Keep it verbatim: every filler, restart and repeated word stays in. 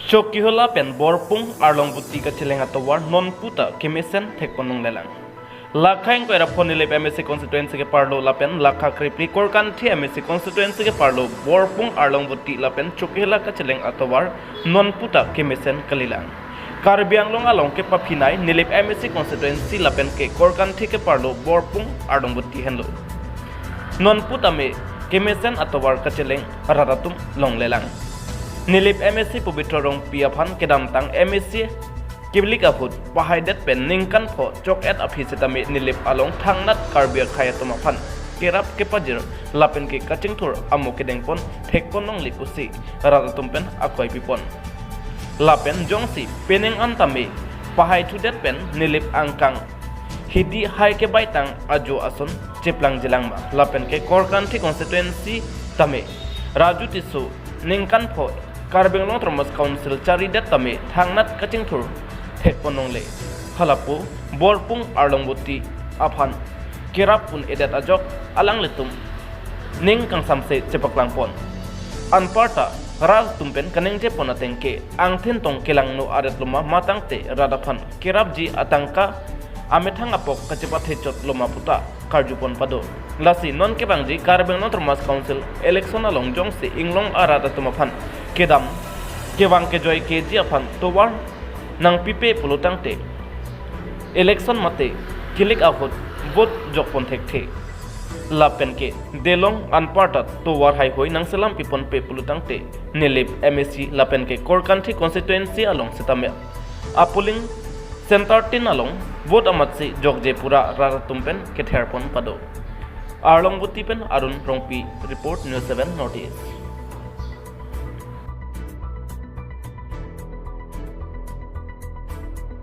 Chokihola pen Borpung Arlongbuti kacheleng atovar nonputa kemesen thekpon longlelang. Lakha ingkoi ra pho Nilip M A C constituency keparlo lapen lakha krepli Korkanthi M A C constituency keparlo Borpung Arlongbuti lapen Chokihola kacheleng atovar nonputa kemesen kalilang. Karbi Anglong along kepaphinai Nilip M A C constituency lapen ke Korkanthi keparlo Borpung Arlongbuti henlo. Nonputame kemesen atovar kacheleng rat atum longlelang. Nilip M A C Pabitra Rongpi aphan kedamtang M A C kilik ahut pahaidet pen ningkan pho chok-et aphi setame Nilip along thangnat Karbi akhei atum aphan kerap kepajir lapen ke kachingthur amo kedengpon thekpon longle pusi rat atum pen akoi pipon. Lapen jongsi penang an tame pahai thudet pen Nilip angkang hidi hai kebaitang ajo ason cheplangjilang ma lapen ke Korkanthi constituency tame Raju Tisso ningkan pho Karbi Anglong Autonomous Council charidet tame thangnat kachingthur thekpon longle. Halapu Borpung Arlongbuti aphan kerap un-edet ajok alanglitum ning kangsamse chepaklangpon. Anparta rat atum pen kaningjepon ateng ke angthin tong kelangno aret loma matangte rat aphan kerapji atangka amethang apok kachepathe chot loma puta karjupon pado. Lasi non kevangji Karbi Anglong Autonomous Council election along jongsi inglong arat atum aphan kedam kevang kejoi keji aphan tovar nangpipe pulotangte election mate kilik ahut vote jokpon thekthe. Lapen ke delong anparta tovar haihoi nangselam piponpe pulotangte Nilip M A C lapen ke Korkanthi constituency along setame a-polling center tin along vote amatsi jokje pura rat atum pen ketherpon pado. Arlongbuti pen Arun Rongpi report, News seven North East.